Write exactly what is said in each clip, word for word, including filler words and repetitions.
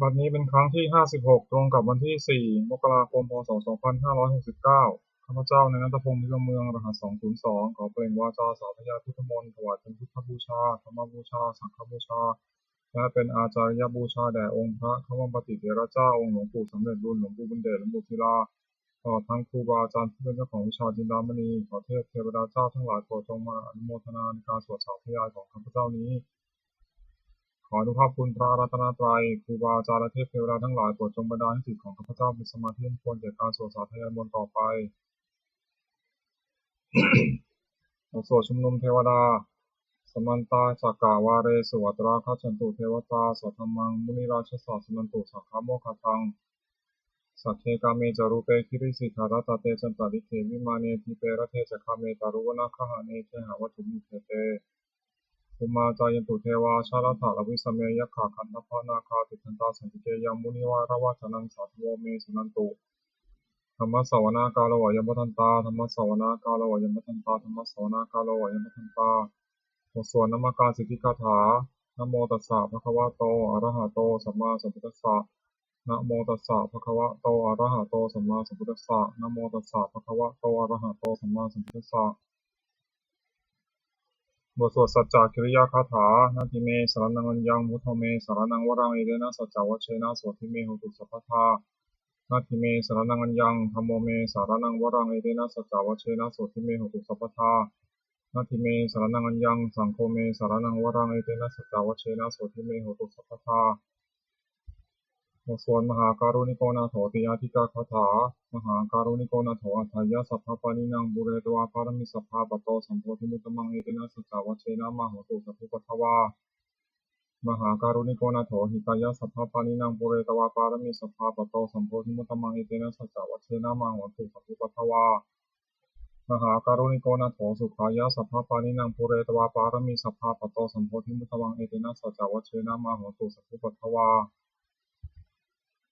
บัดนี้เป็นครั้งที่ ห้าสิบหก ตรงกับวันที่ สี่ มกราคม พ.ศ. สองพันห้าร้อยหกสิบเก้า ข้าพเจ้า นายณัฐพงษ์ นิรเมือง รหัส สองศูนย์สอง ขอเปล่งวาจาสาธยายพุทธมนต์ ถวายเป็นพุทธบูชา ธรรมบูชา สังฆบูชา และเป็นอาจาริยบูชาแด่องค์พระควัมปติเถระเจ้า องค์หลวงปู่สำเร็จบุญ หลวงปู่บุญเดช หลวงปู่ศิลา ตลอดทั้งครูบาอาจารย์ผู้เป็นเจ้าของวิชาจินดามณี ขอเทพเทวดาเจ้าทั้งหลายโปรดจงมาอนุโมทนาในการสวดสาธยายของข้าพเจ้านี้ ขออนุภาพคุณพระรัตนตรัย ครูบาอาจารย์และเทพเทวดาทั้งหลายโปรดจงบันดาลให้จิตของข้าพเจ้าเป็นสมาธิอันควรแก่การสวดสาธยายมนต์ต่อไป บทสวดชุมนุมเทวดา Samantā cakkavāḷesu atrāgacchantu devatā, saddhammaṃ munirājassa suṇantu saggamokkhadaṃ. Sagge kāme ca rūpe girisikharataṭe cantalikkhe vimāne, dīpe raṭṭhe ca gāme taruvanagahane gehavatthumhi khette, bhummā cāyantu devā jalathalavisame yakkhagandhabbanāgā, tiṭṭhantā santike yaṃ munivaravacanaṃ sādhavo me suṇantu. Dhammassavanakālo ayam bhadantā. Dhammassavanakālo ayam bhadantā. Dhammassavanakālo ayam bhadantā. บทสวดนมการสิทธิคาถา Namo tassa bhagavato arahato sammāsambuddhassa. Namo tassa bhagavato arahato sammāsambuddhassa. Namo tassa bhagavato arahato sammāsambuddhassa. บทสวดสัจจกิริยาคาถา Natthi me saraṇaṃ aññaṃ, buddho me saraṇaṃ varaṃ, etena saccavajjena sotthi me hotu sabbadā. Natthi me saraṇaṃ aññaṃ, dhammo me saraṇaṃ varaṃ, etena saccavajjena sotthi me hotu sabbadā. Natthi me saraṇaṃ aññaṃ, saṅgho me saraṇaṃ varaṃ, etena saccavajjena sotthi me hotu sabbadā. บทสวดมหาการุณิโกนาโถติอาทิกาคาถา Mahākāruṇiko nātho atthāya sabbapāṇinaṃ, pūretvā pāramī sabbā patto sambodhimuttamaṃ, etena saccavajjena mā hontu sabbupaddavā. Mahākāruṇiko nātho hitāya sabbapāṇinaṃ, pūretvā pāramī sabbā patto sambodhimuttamaṃ, etena saccavajjena mā hontu sabbupaddavā. Mahākāruṇiko nātho sukhāya sabbapāṇinaṃ, pūretvā pāramī sabbā patto sambodhimuttamaṃ, etena saccavajjena mā hontu sabbupaddavā.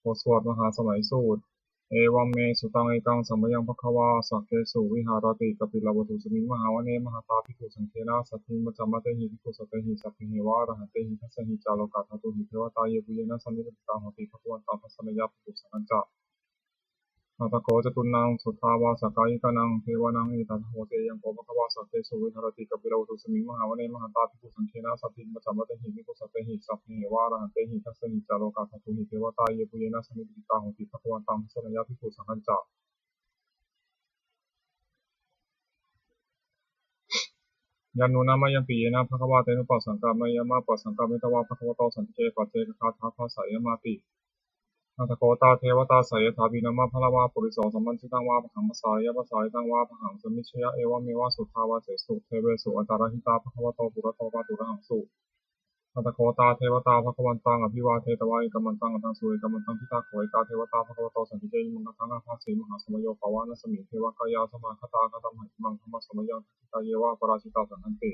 บทสวดมหาสมัยสูตร Evaṃ me sutaṃ. Ekaṃ samayaṃ bhagavā sakkesu viharati kapilavatthusmiṃ mahāvane mahatā bhikkhusaṅghena saddhiṃ pañcamattehi bhikkhusatehi sabbeheva arahantehi dasahi ca lokadhātūhi devatā yebhuyyena sannipatitā honti bhagavantaṃ dassanāya bhikkhusaṅghañca. Atha kho catunnaṃ suddhāvāsakāyikānaṃ devānaṃ etadahosi: Ayaṃ kho bhagavā sakkesu viharati kapilavatthusmiṃ mahāvane mahatā bhikkhusaṅghena saddhiṃ pañcamattehi bhikkhusatehi sabbeheva arahantehi dasahi ca lokadhātūhi devatā yebhuyyena sannipatitā honti bhagavantaṃ dassanāya bhikkhusaṅghañca. Yannūna mayampi yena bhagavā tenupasaṅkameyyāma, pasaṅkamitvā bhagavato santike paccekagāthā bhāseyyāmāti. Atha kho tā devatā seyyathāpi nāma balavā puriso sammiñjitaṃ vā bāhaṃ pasāreyya, pasāritaṃ vā bāhaṃ sammiñjeyya, evameva suddhāvāsesu devesu antarahitā bhagavato purato pāturahaṃsu. Atha kho tā devatā bhagavantaṃ abhivādetvā ekamantaṃ aṭṭhaṃsu. Ekamantaṃ ṭhitā kho ekā devatā bhagavato santike imaṃ gāthaṃ abhāsi: Mahāsamayo pavanasmiṃ, devakāyā samāgatā; āgatamha imaṃ dhammasamayaṃ, dakkhitāyeva aparājitasaṅghanti.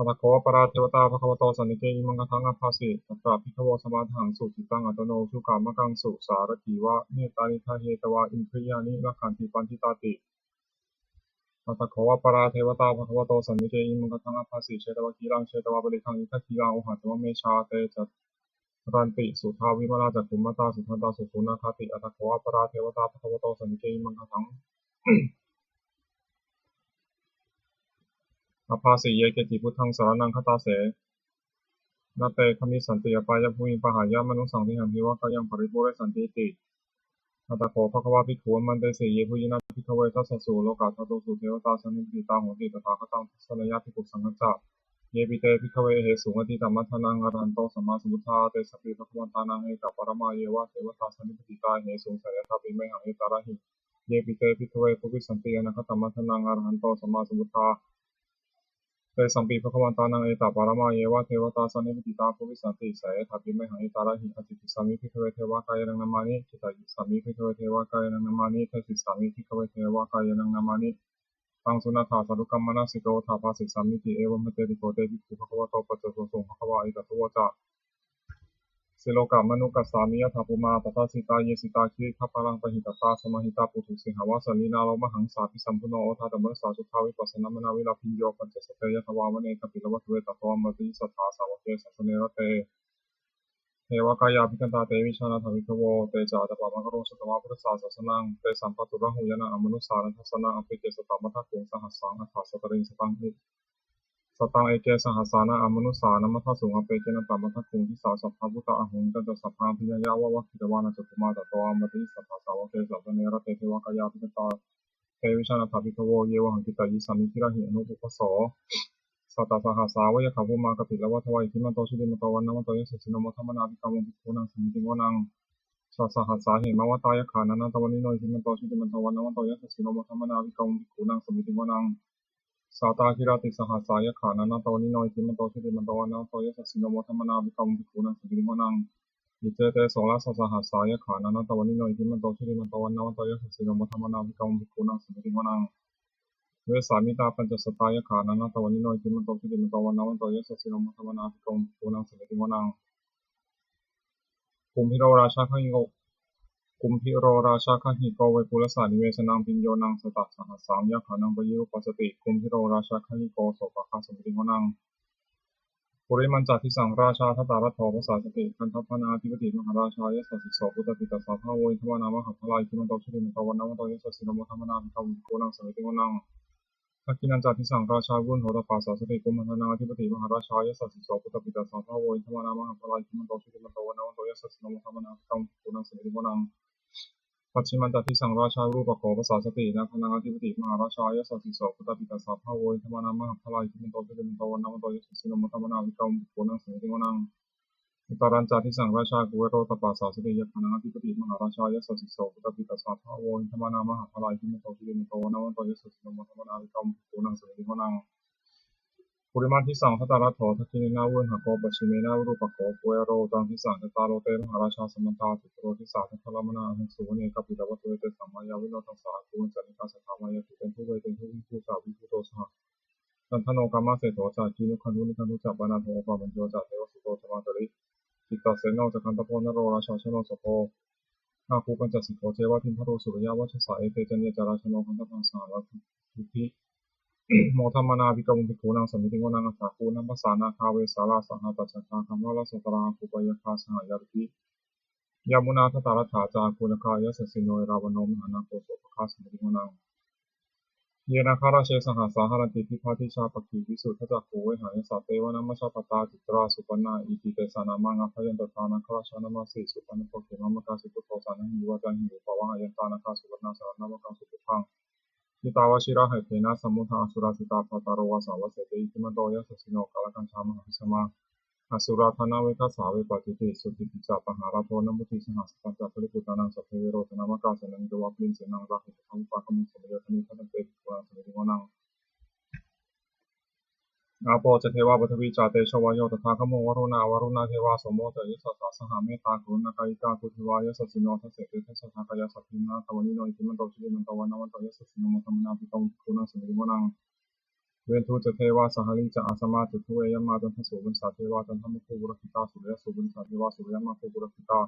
Atha kho aparā devatā bhagavato santike imaṃ gāthaṃ abhāsi: Tatra bhikkhavo samādahaṃsu, cittaṃ attano ujukamakaṃsu; sārathīva nettāni gahetvā, indriyāni rakkhanti paṇḍitāti. Atha kho aparā devatā bhagavato santike imaṃ gāthaṃ abhāsi: Chetvā khīlaṃ chetvā palighaṃ, indakhīlaṃ ohaccamanejā; te caranti suddhā vimalā, cakkhumatā sudantā susunāgāti. Atha kho aparā devatā bhagavato santike imaṃ gāthaṃ abhāsi: Ye keci buddhaṃ saraṇaṃ gatāse, na te gamissanti apāyabhūmiṃ; pahāya mānusaṃ dehaṃ, devakāyaṃ paripūressantīti. Atha kho bhagavā bhikkhū āmantesi: Yebhuyyena bhikkhave dasasu lokadhātūsu devatā sannipatitā honti tathāgataṃ dassanāya bhikkhusaṅghañca. Yepi te bhikkhave ahesuṃ atītamaddhānaṃ arahanto sammāsambuddhā, tesampi bhagavantānaṃ etaparamāyeva devatā sannipatitā ahesuṃ, seyyathāpi mayhaṃ etarahi. Yepi te bhikkhave bhavissanti anāgatamaddhānaṃ arahanto sammāsambuddhā, tesampi bhagavantānaṃ etaparamāyeva devatā sannipatitā bhavissanti, seyyathāpi mayhaṃ etarahi. Ācikkhissāmi bhikkhave devakāyānaṃ nāmāni, kittayissāmi bhikkhave devakāyānaṃ nāmāni, desissāmi bhikkhave devakāyānaṃ nāmāni. Taṃ suṇātha sādhukaṃ manasikarotha bhāsissāmīti. Evaṃ bhanteti kho te bhikkhū bhagavato paccassosuṃ. Bhagavā etadavoca: Silokamanukassāmi, yattha bhummā tadassitā; ye sitā girigabbharaṃ, pahitattā samāhitā. Puthū sīhāva sallīnā, lomahaṃsābhisambhuno; odātamanasā suddhā, vippasannamanāvilā. Bhiyyo pañcasate ñatvā, vane kāpilavatthave; tato āmantayi satthā, sāvake sāsane rate. devakāyā abhikkantā, te vijānātha bhikkhavo. Te ca ātappamakaruṃ sutvā buddhassa sāsanaṃ. Tesampāturahu ñāṇaṃ amanussāna dassanaṃ, appeke satamaddakkhuṃ sahassaṃ atha sattariṃ. Sataṃ sataṃ eke sahassānaṃ amanussānamaddasuṃ, appekenantamaddakkhuṃ disā sabbā phuṭā ahuṃ. Tañca sabbaṃ abhiññāya vavakkhitvāna cakkhumā, tato āmantayi satthā sāvake sāsane rate. Devakāyā abhikkantā, te vijānātha bhikkhavo. Ye vohaṃ kittayissāmi girāhi anupubbaso. Sattasahassā va yakkhā bhummā kāpilavatthavā, iddhimanto jutimanto vaṇṇavanto yasassino, modamānā abhikkāmuṃ bhikkhūnaṃ samitiṃ vanaṃ. Chasahassā hemavatā yakkhā nānattavaṇṇino, iddhimanto jutimanto vaṇṇavanto yasassino, modamānā abhikkāmuṃ bhikkhūnaṃ samitiṃ vanaṃ. Sātāgirā tisahassā yakkhā nānattavaṇṇino, iddhimanto jutimanto vaṇṇavanto yasassino, modamānā abhikkāmuṃ bhikkhūnaṃ samitiṃ vanaṃ. Iccete soḷasasahassā yakkhā nānattavaṇṇino, iddhimanto jutimanto vaṇṇavanto yasassino, modamānā abhikkāmuṃ bhikkhūnaṃ samitiṃ vanaṃ. Vessāmittā pañcasatā yakkhā nānattavaṇṇino, iddhimanto jutimanto vaṇṇavanto yasassino, modamānā abhikkāmuṃ bhikkhūnaṃ samitiṃ vanaṃ. Kumbhīro rājagahiko, Kumbhīro rājagahiko vepullassa nivesanaṃ, bhiyyo naṃ satasahassaṃ yakkhānaṃ payirupāsati. Kumbhīro rājagahiko sopāga samitiṃ vanaṃ. Purimañca disaṃ rājā dhataraṭṭho pasāsati, gandhabbānaṃ ādhipati mahārājā yasassi so. Puttāpi tassa bahavo indanāmā mahabbalā, iddhimanto jutimanto vaṇṇavanto yasassino, modamānā abhikkāmuṃ bhikkhūnaṃ samitiṃ vanaṃ. Dakkhiṇañca disaṃ rājā virūḷho tappasāsati, kumbhaṇḍānaṃ ādhipati mahārājā yasassi so. Puttāpi tassa bahavo indanāmā mahabbalā, iddhimanto jutimanto vaṇṇavanto yasassino, modamānā abhikkāmuṃ bhikkhūnaṃ samitiṃ vanaṃ. Pacchimañca disaṃ rājā virūpakkho pasāsati, nāgānaṃ ādhipati mahārājā yasassi so. Puttāpi tassa bahavo indanāmā mahabbalā, iddhimanto jutimanto vaṇṇavanto yasassino, modamānā abhikkāmuṃ bhikkhūnaṃ samitiṃ vanaṃ. Uttarañca disaṃ rājā kuvero tappasāsati, yakkhānaṃ ādhipati mahārājā yasassi so. Puttāpi tassa bahavo indanāmā mahabbalā, iddhimanto jutimanto vaṇṇavanto yasassino, modamānā abhikkāmuṃ bhikkhūnaṃ samitiṃ vanaṃ. Purimaṃ disaṃ dhataraṭṭho, dakkhiṇena virūḷhako, pacchimena virūpakkho, kuvero uttaraṃ disaṃ. Cattāro te mahārājā samantā caturo disā, daddallamānā aṭṭhaṃsu vane kāpilavatthave. Tesaṃ māyāvino dāsā āgū vañcanikā saṭhā, māyā kuṭeṇḍu veṭeṇḍu viṭū ca viṭuṭo saha, candano kāmaseṭṭho ca kinnughaṇḍu nighaṇḍu ca, panādo opamañño ca devasūto ca mātali, cittaseno ca gandhabbo naḷo rājā janosabho, āgū pañcasikho ceva timbarū suriyavacchasā. Ete caññe ca rājāno gandhabbā saha rājubhi, modamānā abhikkāmuṃ bhikkhūnaṃ samitiṃ vanaṃ. Athāgū nābhasā nāgā vesālā sahatacchakā, kambalassatarā āgū pāyāgā saha ñātibhi, yāmunā dhataraṭṭhā ca āgū nāgā yasassino, erāvaṇo mahānāgo sopāga samitiṃ vanaṃ. Ye nāgarāje sahasā haranti, dibbā dijā pakkhi visuddhacakkhū, vehāyasā te vanamajjhapattā, citrā supaṇṇā iti tesa nāmaṃ. Abhayantadā nāgarājānamāsi, supaṇṇato khemamakāsi buddho, saṇhāhi vācāhi upavhayantā, nāgā supaṇṇā saraṇamakaṃsu buddhaṃ. Jitā vajirahatthena samuddaṃ asurā sitā, bhātaro vāsavassete iddhimanto yasassino, kālakañjā mahābhismā asurā dānaveghasā, vepacitti sucitti ca pahārādo namucī saha. Satañca baliputtānaṃ sabbe verocanāmakā, sannayhitvā baliṃ senaṃ rāhubhaddamupāgamuṃ, samayodāni bhaddante bhikkhūnaṃ samitiṃ vanaṃ. Āpo ca devā paṭhavī ca tejo vāyo tadāgamuṃ, varuṇā vāruṇā devā somo ca yasasā saha, mettākaruṇākāyikā āgū devā yasassino, dasete dasadhā kāyā sabbe nānattavaṇṇino, iddhimanto jutimanto vaṇṇavanto yasassino, modamānā abhikkāmuṃ bhikkhūnaṃ samitiṃ vanaṃ. Veṇḍū ca devā sahalī ca asamā ca duve yamā, candassūpanisā devā candamāgū purakkhitā, suriyassūpanisā devā suriyamāgū purakkhitā,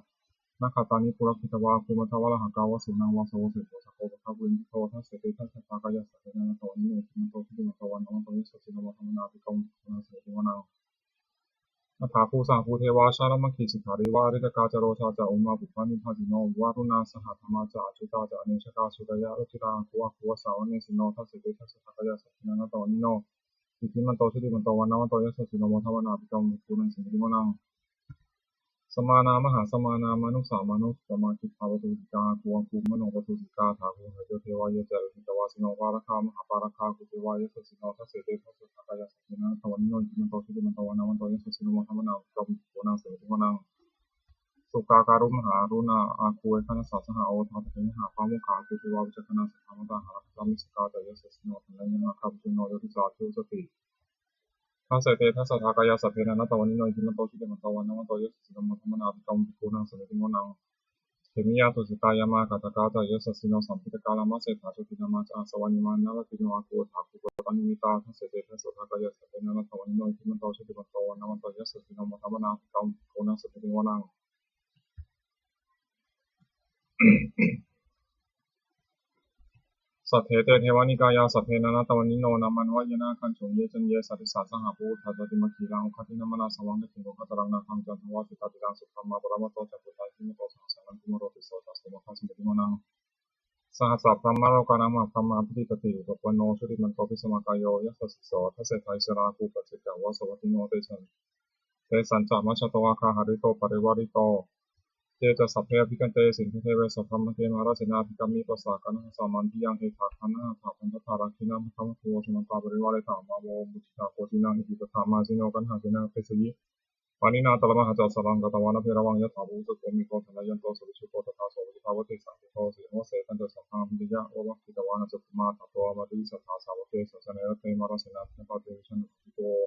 nakkhattāni purakkhitvā āgū mandavalāhakā, vasūnaṃ vāsavo seṭṭho sakkopāga purindado, dasete dasadhā kāyā sabbe nānattavaṇṇino, iddhimanto jutimanto vaṇṇavanto yasassino, modamānā abhikkāmuṃ bhikkhūnaṃ samitiṃ vanaṃ. Athāgū sahabhū devā jalamaggisikhāriva, ariṭṭhakā ca rojā ca ummāpupphanibhāsino, varuṇā sahadhammā ca accutā ca anejakā, sūleyyarucirā āgū āgū vāsavanesino, dasete dasadhā kāyā sabbe nānattavaṇṇino, iddhimanto jutimanto vaṇṇavanto yasassino, modamānā abhikkāmuṃ bhikkhūnaṃ samitiṃ vanaṃ. Samānā mahāsamānā mānusā mānusuttamā, khiḍḍāpadūsikā āgū āgū manopadūsikā, athāgū harayo devā ye ca lohitavāsino, pāragā mahāpāragā āgū devā yasassino, dasete dasadhā kāyā sabbe nānattavaṇṇino, iddhimanto jutimanto vaṇṇavanto yasassino, modamānā abhikkāmuṃ bhikkhūnaṃ samitiṃ vanaṃ. Sukkā karumhā aruṇā āgū veghanasā saha, odātagayhā pāmokkhā āgū devā vicakkhaṇā, sadāmattā hāragajā missakā ca yasassino, thanayaṃ nāgā bhujano yo disā abhivassati. Dasete dasadhā kāyā sabbe nānattavaṇṇino, iddhimanto jutimanto vaṇṇavanto yasassino, modamānā abhikkāmuṃ bhikkhūnaṃ samitiṃ vanaṃ. Khemiyā tusitā yāmā kaṭṭhakā ca yasassino, lambitakā lāmaseṭṭhā jotināmā ca āsavā, nimmānaratino āgū athāgū purattanimittā, dasete dasadhā kāyā sabbe nānattavaṇṇino, iddhimanto jutimanto vaṇṇavanto yasassino, modamānā abhikkāmuṃ bhikkhūnaṃ samitiṃ vanaṃ. Saṭṭhete devanikāyā sabbe nānattavaṇṇino, nāmanvayena āgañchuṃ ye caññe sadisā saha. Pavutthajātimakkhīlaṃ oghatiṇṇamanāsavaṃ, dakkhemoghataraṃ nāgaṃ candaṃva asitātitaṃ. Subrahmā paramatto ca puttā iddhimato saha, sanaṅkumāro tisso ca sopāga samitiṃ vanaṃ. Sahassabrahmalokānaṃ mahābrahmābhitiṭṭhati, upapanno jutimanto bhismākāyo yasassi so. Dasettha issarā āgū paccekavasavattino, tesañca majjhato āga hārito parivārito. Te ca sabbe abhikkante sinde deve sabrahmake, mārasenā abhikkāmi passa kaṇhassa mandiyaṃ. Etha gaṇhatha bandhatha rāgena bandhamatthu vo, samantā parivāretha mā vo muñcittha koci naṃ. Iti tattha mahāseno kaṇhasenaṃ apesayi, pāṇinā talamāhacca saraṃ katvāna bheravaṃ. Yathā pāvussako megho thanayanto savijjuko, tadā so paccudāvatti saṅkuddho asayaṃvase. Tañca sabbaṃ abhiññāya vavakkhitvāna cakkhumā, tato āmantayi satthā sāvake sāsane rate. Mārasenā abhikkantā te vijānātha bhikkhavo,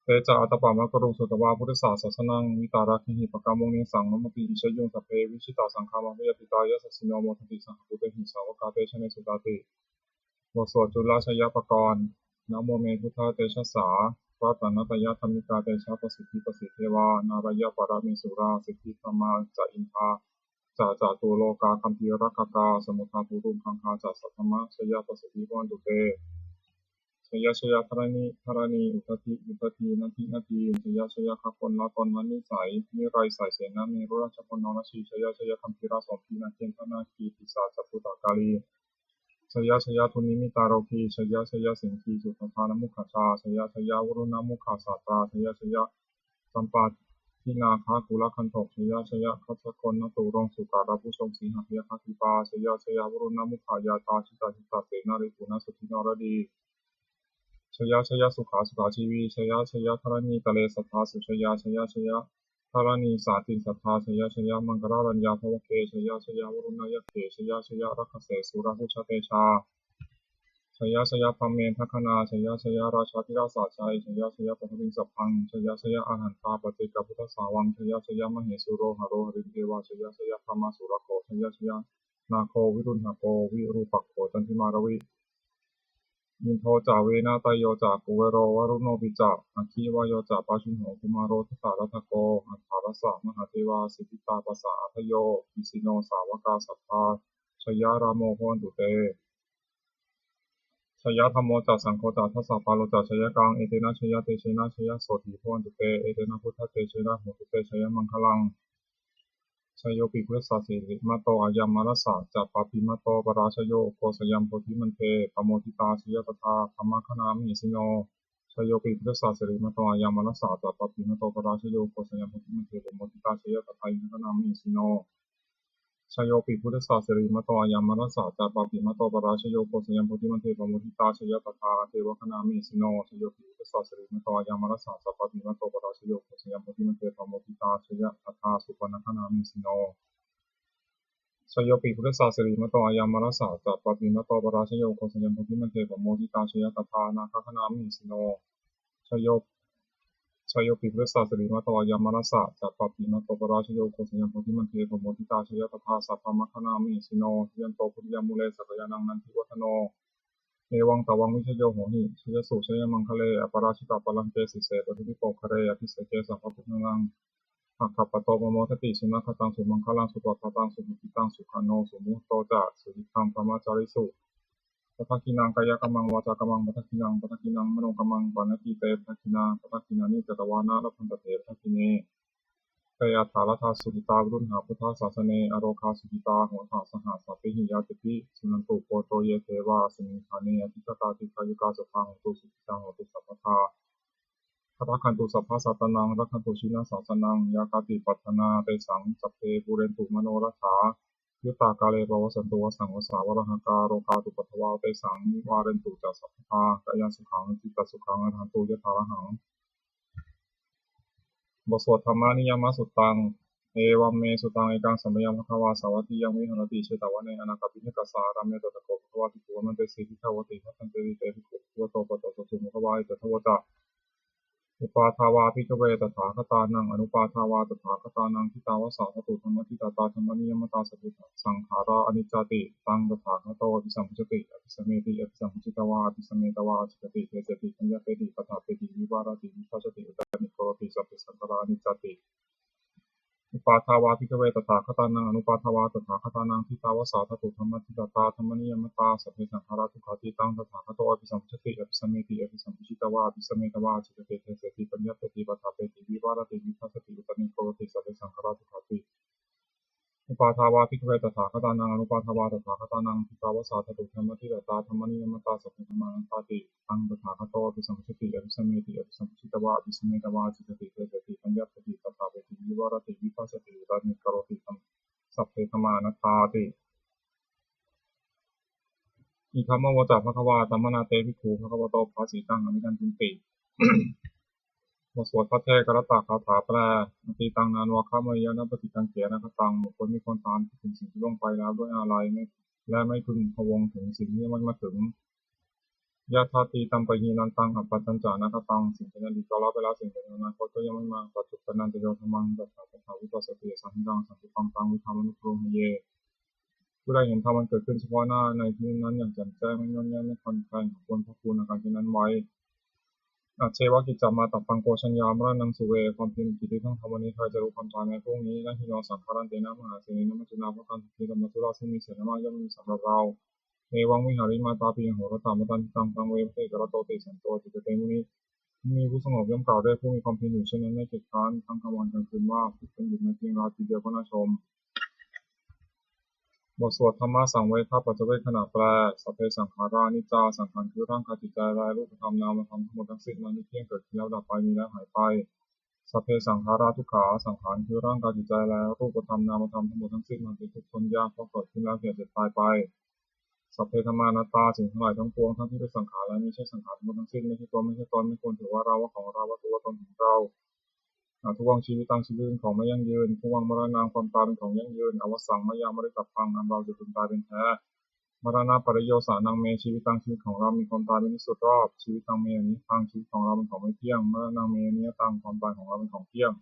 te ca ātappamakaruṃ sutvā buddhassa sāsanaṃ. Vītarāgehi pakkāmuṃ nesaṃ lomampi iñjayuṃ, sabbe vijitasaṅgāmā bhayātītā yasassino, modanti saha bhūtehi sāvakā te janesutāti. บทสวดจุลชัยปกรณ์ Namo me buddhatejasā ratanattayadhammikā, tejapasiddhi pasīdevā nārāyaparamesurā, siddhibrahmā ca indā ca catulokā gambhīrakkhakā, samuddā bhūtuṃ gaṅgā ca saddhammajayapasidhi bhavantu te. Jaya jaya dharaṇi dharaṇī udadhi udadhī nadi nadī, jaya jaya gagonlatonlanisai niraisaisenna merurājagonlarajjī, jaya jaya gambhīrasombhī nāgendanāgītisajjatubhūtakālī, jaya jaya dunnimittarogī, jaya jaya siṅgīsuddhādānamukhajā, jaya jaya varuṇṇamukhasātrā, jaya jaya campādināgakulaganthok, jaya jaya gajagonnaturaṅga sukarabhujaṅga sīhabyagghadīpā, jaya jaya varuṇṇamukhayātrā jita jita senārī puna suddhi naradī, jaya jaya sukhā sukhā jīvī, jaya jaya dharaṇītale sadā sujayā, jaya jaya dharaṇī sāntin sadā, jaya jaya maṅkararāññā bhavagge, jaya jaya varuṇṇayakkhe, jaya jaya rakkhase surabhujatejā, jaya jaya brahmendagaṇā, jaya jaya rājādhirājasājjai, jaya jaya paṭhaviṃ sabbaṃ, jaya jaya arahantā paccekabuddhasāvaṃ, jaya jaya mahesuro haro harindevā, jaya jaya brahmā surakkho, jaya jaya nāgo viruḷhako virūpakkho candimā ravi, indo ca venateyyo ca kuvero varuṇopi ca, aggi vāyo ca pājuṇho kumāro dhataraṭṭhako, aṭṭhārasa mahādevā siddhitāpasa-ādayo, isino sāvakā sabbā jaya rāmo bhavantu te. Jaya dhammo ca saṅgho ca dasapālo ca jayakaṃ, etena jayatejena jayasotthī bhavantu te, etena buddhatejena hotu te jayamaṅgalaṃ. Jayopi buddhassa sirīmato ayaṃ, mārassa ca pāpimato parājayo, ugghosayaṃ bodhimaṇḍe pamoditā, jaya tadā brahmagaṇā mahesino. Jayopi buddhassa sirīmato ayaṃ, mārassa ca pāpimato parājayo, ugghosayaṃ bodhimaṇḍe pamoditā, jaya tadā indagaṇā mahesino. Jayopi buddhassa sirīmato ayaṃ, mārassa ca pāpimato parājayo, ugghosayaṃ bodhimaṇḍe pamoditā, jaya tadā devagaṇā mahesino. Jayopi buddhassa sirīmato ayaṃ, mārassa ca pāpimato parājayo, ugghosayaṃ bodhimaṇḍe pamoditā, jaya tadā supaṇṇagaṇā mahesino. Jayopi buddhassa sirīmato ayaṃ, mārassa ca pāpimato parājayo, ugghosayaṃ bodhimaṇḍe pamoditā, jaya tadā nāgagaṇā mahesino. Jayo, jayopi buddhassa sirīmato ayaṃ, mārassa ca pāpimato parājayo, ugghosayaṃ bodhimaṇḍe pamoditā, jaya tadā sabrahmagaṇā mahesino. Jayanto bodhiyā mūle sakyānaṃ nandivaḍḍhano, evaṃ tvaṃ vijayo hohi jayassu jayamaṅgale, aparājitapallaṅke sīse paṭhavipokkhare, abhiseke sabbabuddhānaṃ aggappatto pamodati. Sunakkhattaṃ sumaṅgalaṃ supabhātaṃ suhuṭṭhitaṃ, sukhaṇo sumuhutto ca suyiṭṭhaṃ brahmacārisu. Padakkhiṇaṃ kāyakammaṃ vācākammaṃ padakkhiṇaṃ, padakkhiṇaṃ manokammaṃ paṇidhī te padakkhiṇā, padakkhiṇāni katvāna labhantatthe padakkhiṇe. Te atthaladdhā sukhitā viruḷhā buddhasāsane, arogā sukhitā hotha saha sabbehi ñātibhi. Suṇantu bhonto ye devā asmiṃ ṭhāne adhigatā, dīghāyukā sadā hontu, sukhitā hontu sabbadā. Rakkhantu sabbasattānaṃ, rakkhantu jinasāsanaṃ, yā kāci patthanā tesaṃ sabbe pūrentu manorathā, yuttakāle pavassantu vassaṃ vassā valāhakā, rogā cupaddavā tesaṃ nivārentu ca sabbadā, kāyasukhaṃ cittasukhaṃ arahantu yathārahaṃ. บทสวด Dhammaniyāmasuttaṃ. Evaṃ me sutaṃ. Ekaṃ samayaṃ bhagavā sāvatthiyaṃ viharati jetavane anāthapiṇḍikassa ārāme. Tatra kho bhagavā bhikkhū āmantesi bhikkhavoti. Bhadanteti te bhikkhū bhagavato paccassosuṃ. Bhagavā etadavoca. Uppādā vā bhikkhave tathāgatānaṃ anuppādā vā tathāgatānaṃ, ṭhitā va sā dhātu dhammaṭṭhitatā dhammaniyāmatā sabbe saṅkhārā aniccāti. Taṃ tathāgato abhisambujjhati abhisameti, abhisambujjhitvā abhisametvā ācikkhati deseti paññapeti paṭṭhapeti vivarati vibhajati uttānīkaroti: sabbe saṅkhārā aniccāti. Uppādā vā bhikkhave tathāgatānaṃ anuppādā vā tathāgatānaṃ, ṭhitā va sā dhātu dhammaṭṭhitatā dhammaniyāmatā, sabbe saṅkhārā dukkhāti. Taṃ tathāgato abhisambujjhati abhisameti, abhisambujjhitvā abhisametvā ācikkhati deseti paññapeti paṭṭhapeti vivarati vibhajati uttānīkaroti, sabbe saṅkhārā dukkhāti. Uppādā vā bhikkhave tathāgatānaṃ anuppādā vā tathāgatānaṃ, ṭhitā va sā dhātu dhammaṭṭhitatā dhammaniyāmatā, sabbe dhammā anattāti. Taṃ tathāgato abhisambujjhati abhisameti, abhisambujjhitvā abhisametvā ācikkhati deseti paññapeti paṭṭhapeti vivarati vibhajati uttānīkaroti, sabbe dhammā anattāti. Idamavoca bhagavā. Attamanā te bhikkhū bhagavato bhāsitaṃ abhinandunti. บทสวดภัทเทกรัตตคาถาแปล Atītaṃ nānvāgameyya nappaṭikaṅkhe anāgataṃ. บุคคลไม่ควรตามคิดถึงสิ่งที่ล่วงไปแล้วด้วยอาลัย ไม่ และไม่พึงพะวงถึงสิ่งที่ยังไม่มาถึง Yadatītampahīnantaṃ appattañca anāgataṃ. สิ่งเป็นอดีตก็ละไปแล้ว สิ่งเป็นอนาคตก็ยังไม่มา Paccuppannañca yo dhammaṃ tattha tattha vipassati, asaṃhiraṃ asaṅkuppaṃ taṃ viddhā manubrūhaye. ผู้ใดเห็นธรรมอันเกิดขึ้นเฉพาะหน้าในที่นั้นๆ อย่างแจ่มแจ้ง ไม่งอนแง่น ไม่คลอนแคลน เขาควรพอกพูนอาการเช่นนั้นไว้ Ajjeva kiccamātappaṃ ko jaññā maraṇaṃ suve. ความเพียรเป็นกิจที่ต้องทำวันนี้ ใครจะรู้ความตายแม้พรุ่งนี้ Na hi no saṅgarantena mahāsenena maccunā. เพราะการผัดเพี้ยนกับมัจจุราชซึ่งมีเสนามาก ย่อมไม่มีสำหรับเรา Evaṃvihārimātāpiyaṃ ahorattamatanditaṃ, taṃ ve bhaddekarattoti santo ācikkhate muni. มุนีผู้สงบย่อมกล่าวด้วยผู้มีความเพียรอยู่เช่นนั้นไม่เกียจคร้าน ทั้งกลางวันกลางคืนว่า ฝึกตนหยุดแม้เพียงราตรีเดียวก็น่าชม บทสวดธรรมสังเวคปัจจเวกขณะแปล Sabbe saṅkhārā aniccā. สังขารคือร่างกายจิตใจและรูปธรรมนามธรรมทั้งหมดทั้งสิ้นมันไม่เที่ยง เกิดขึ้นแล้วดับไป มีแล้วหายไป Sabbe saṅkhārā dukkhā. สังขารคือร่างกายจิตใจและรูปธรรมนามธรรมทั้งหมดทั้งสิ้นมันเป็นทุกข์ทนยาก เพราะเกิดขึ้นแล้วแก่เจ็บตายไป Sabbe dhammā anattā. สิ่งทั้งหลายทั้งปวงทั้งที่เป็นสังขารและไม่ใช่สังขารทั้งหมดทั้งสิ้นไม่ใช่ตัวไม่ใช่ตน ไม่ควรถือว่าเราว่าของเราว่าตัวว่าตนของเรา Adhuvaṃ jīvitaṃ. ชีวิตเป็นของไม่ยั่งยืน Dhuvaṃ maraṇaṃ. ความตายเป็นของยั่งยืน Avassaṃ mayā maritabbaṃ. อันเราจะพึงตายเป็นแท้ Maraṇapariyosānaṃ me jīvitaṃ. ชีวิตของเรามีความตายเป็นที่สุดรอบ Jīvitaṃ me aniyataṃ. ชีวิตของเราเป็นของไม่เที่ยง Maraṇaṃ me aniyataṃ. ความตายของเราเป็นของเที่ยง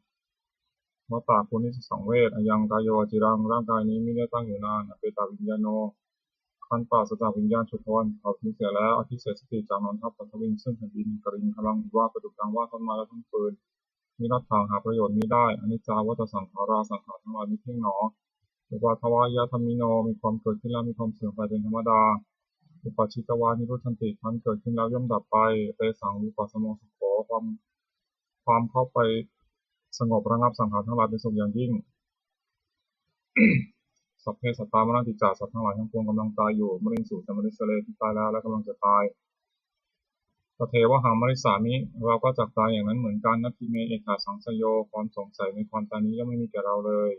Vata ควรที่จะสังเวช Ayaṃ kāyo aciraṃ. ร่างกายนี้มิได้ตั้งอยู่นาน Apetaviññāṇoครั้นปราศจากวิญญาณ Chuḍḍho อันเผาทิ้งเสียแล้ว Adhisessati จักนอนทับ Paṭhaviṃ ซึ่งแผ่นดิน Kaliṅgaraṃ iva ประดุจดังว่าท่อนไม้และท่อนฟืน Niratthaṃ หาประโยชน์มิได้ Aniccā vata saṅkhārā. สังขารทั้งหลายไม่เที่ยงหนอ Uppādavayadhammino มีความเกิดขึ้นแล้วมีความเสื่อมไปเป็นธรรมดา Uppajjitvā nirujjhanti ครั้นเกิดขึ้นแล้วย่อมดับไป Tesaṃ vūpasamo sukho ความ ความเข้าไปสงบระงับสังขารทั้งหลายเป็นสุขอย่างยิ่ง Sabbe sattā maranti ca. สัตว์ทั้งหลายทั้งปวงกำลังตายอยู่ Mariṃsu ca marissare ที่ตายแล้วและกำลังจะตาย Tathevāhaṃ marissāmi เราก็จักตายอย่างนั้นเหมือนกัน Natthi me ettha saṃsayo ความสงสัยในความตายนี้ย่อมไม่มีแก่เราเลย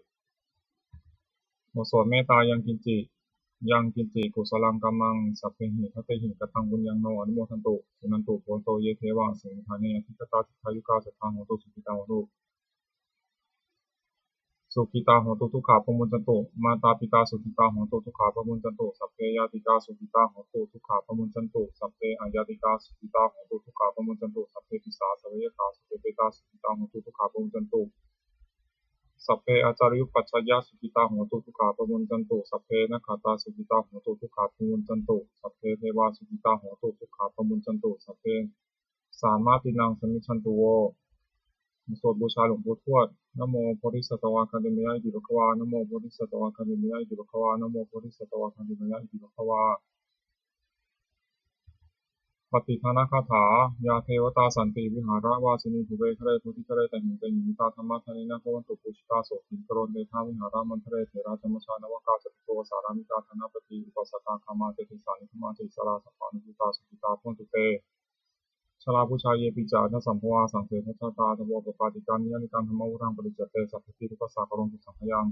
บทสวดเมตตา Yaṃ kiñci, yaṃ kiñci kusalaṃ kammaṃ sabbehi katehi kataṃ puññaṃ no anumodantu, suṇantu bhonto ye devā asmiṃ ṭhāne adhigatā dīghāyukā sadā hontu sukhitā hontu, sukhitā hontu dukkhā pamuñcantu. Mātāpitā sukhitā hontu dukkhā pamuñcantu. Sabbe ñātikā sukhitā hontu dukkhā pamuñcantu. Sabbe aññātikā sukhitā hontu dukkhā pamuñcantu. Sabbe pisā saraṃ yattā sabbe petā sukhitā hontu dukkhā pamuñcantu. Sabbe ācariyupajjhāyā sukhitā hontu dukkhā pamuñcantu. Sabbe nakkhattā sukhitā hontu dukkhā pamuñcantu. Sabbe devā sukhitā hontu dukkhā pamuñcantu. Sabbe sampattīnaṃ samijjhantu vo. สวดบูชาหลวงปู่ทวด Namo bodhisattāya āgantimāya iti bhagavā. Namo bodhisattāya āgantimāya iti bhagavā. Namo bodhisattāya āgantimāya iti bhagavā. Pattidānagāthā. Yā devatā santi vihāravāsinī, pubbe ghare bodhighare tahiṃ tahiṃ, tā dhammadānena bhavantu pūjitā, sotthiṃ karontedha vihāramaṇḍale. Therā ca majjhā navakā ca bhikkhavo, sārāmikā dānapatī upāsakā, gāmā ca desā nigamā ca issarā, sappāṇabhūtā sukhitā bhavantu te. Jalābujā yepi ca aṇḍasambhavā, saṃsedajātā athavopapātikā, niyyānikaṃ dhammavaraṃ paṭicca te, sabbepi dukkhassa karontu saṅkhayaṃ.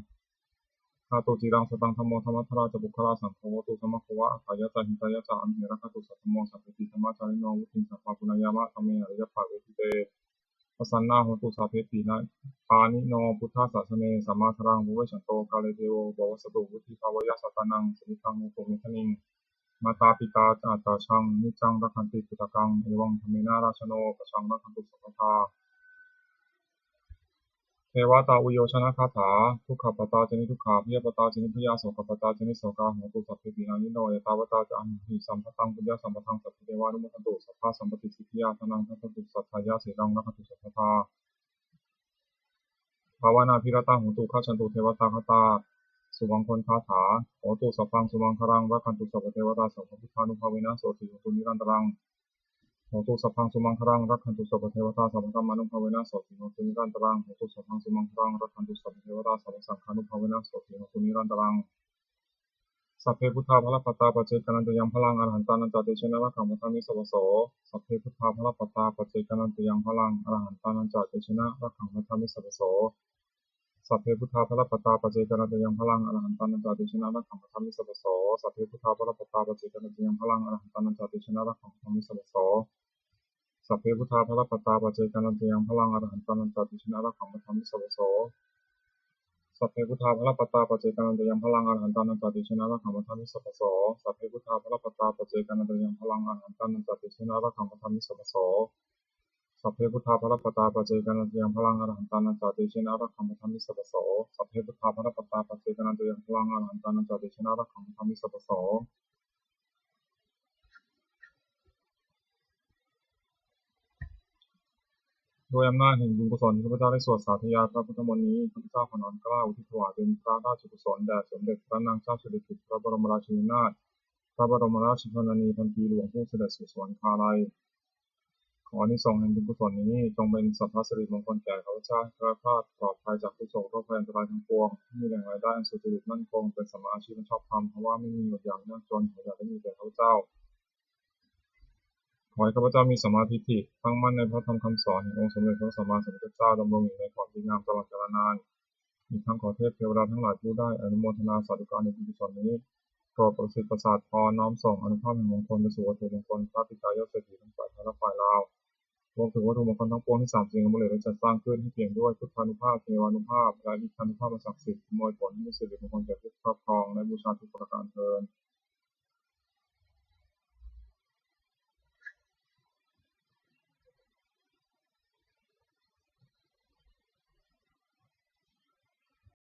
Ṭhātu ciraṃ sataṃ dhammo, dhammaddharā ca puggalā, saṅgho hotu samaggo va, atthāya ca hitāya ca. Amhe rakkhatu saddhammo, sabbepi dhammacārino, vuḍḍhiṃ sampāpuṇeyyāma, dhamme ariyappavedite. Pasannā hontu sabbepi, pāṇino buddhasāsane, sammā dhāraṃ pavecchanto, kāle devo pavassatu, vuḍḍhibhāvāya sattānaṃ, samiddhaṃ hotu medaniṃ. Mātā pitā ca atrajaṃ, niccaṃ rakkhanti puttakaṃ, evaṃ dhammena rājāno, pajaṃ rakkhantu sabbadā. Devatāuyyojanagāthā. Dukkhappattā ca niddukkhā, bhayappattā ca nibbhayā, sokappattā ca nissokā, hontu sabbepi pāṇino. Ettāvatā ca amhehi, sambhataṃ puññasampadaṃ, sabbe devānumodantu, sabbasampattisiddhiyā. Dhanaṃ dadantu saddhāya, sīlaṃ rakkhantu sabbadā. Bhāvanābhiratā hontu, gacchantu devatāgatā. Suvaṅkon gāthā. Hotu sabbaṃ sumaṅgalaṃ, rakkhantu sabbadevatā, sabbabuddhānubhāvena sotthī hontu nirantaraṃ. Hotu sabbaṃ sumaṅgalaṃ, rakkhantu sabbadevatā, sabbadhammānubhāvena sotthī hontu nirantaraṃ. Hotu sabbaṃ sumaṅgalaṃ, rakkhantu sabbadevatā, sabbasaṅghānubhāvena sotthī hontu nirantaraṃ. Sabbe buddhā balappattā, paccekānañca yaṃ balaṃ, arahantānañca tejena, rakkhaṃ bandhāmi sabbaso. Sabbe buddhā balappattā, paccekānañca yaṃ balaṃ, arahantānañca tejena, rakkhaṃ bandhāmi sabbaso. Sabbe buddhā balappattā, paccekānañca yaṃ balaṃ, arahantānañca tejena, rakkhaṃ bandhāmi sabbaso. Sabbe buddhā balappattā, paccekānañca yaṃ balaṃ, arahantānañca tejena, rakkhaṃ bandhāmi sabbaso. Sabbe buddhā balappattā, paccekānañca yaṃ balaṃ, arahantānañca tejena, rakkhaṃ bandhāmi sabbaso. Sabbe buddhā balappattā, paccekānañca yaṃ balaṃ, arahantānañca tejena, rakkhaṃ bandhāmi sabbaso. Sabbe buddhā balappattā, paccekānañca yaṃ balaṃ, arahantānañca tejena, rakkhaṃ bandhāmi sabbaso. Sabbe buddhā balappattā, paccekānañca yaṃ balaṃ, arahantānañca tejena, rakkhaṃ bandhāmi sabbaso. Sabbe buddhā balappattā, paccekānañca yaṃ balaṃ, arahantānañca tejena, rakkhaṃ bandhāmi sabbaso. ด้วยอำนาจแห่งบุญกุศลที่ข้าพเจ้าได้สวดสาธยายพระพุทธมนต์นี้ ข้าพเจ้าขอน้อมเกล้าอุทิศถวายเป็นพระราชกุศลแด่สมเด็จพระนางเจ้าสิริกิติ์ พระบรมราชินีนาถ พระบรมราชชนนีพันปีหลวง ผู้เสด็จสู่สวรรคาลัย ขออานิสงส์แห่งบุญกุศลนี้จงเป็นสัพพสิริมงคลแก่ข้าพเจ้า ให้แคล้วคลาดปลอดภัยจากทุกข์โศกโรคภัยอันตรายทั้งปวง ให้มีแหล่งรายได้อันสุจริตมั่นคง เป็นสัมมาอาชีพอันชอบธรรม เพราะว่าไม่มีอดอยากยากจน ขออย่าได้มีแก่ข้าพเจ้า ขอให้ข้าพเจ้ามีสัมมาทิฏฐิ ตั้งมั่นในพระธรรมคำสอนแห่งองค์สมเด็จพระสัมมาสัมพุทธเจ้า ดำรงอยู่ในความดีงามตลอดกาลนาน อีกทั้งขอเทพเทวดาทั้งหลายผู้ได้อนุโมทนาสาธุการในบุญกุศลนี้ โปรดประสิทธิ์ประสาทพร น้อมส่งอานุภาพแห่งมงคลไปสู่วัตถุมงคลพระปิดตายอดเศรษฐีทั้งฝ่ายไทยและฝ่ายลาว รวมถึงวัตถุมงคลทั้งปวงที่สามสิงห์อมฤตได้จัดสร้างขึ้น ให้เปี่ยมด้วยพุทธานุภาพ เทวานุภาพ และอิทธานุภาพอันศักดิ์สิทธิ์ อำนวยผลให้มีสิริมงคลแก่ผู้ครอบครองและบูชาทุกประการเทอญ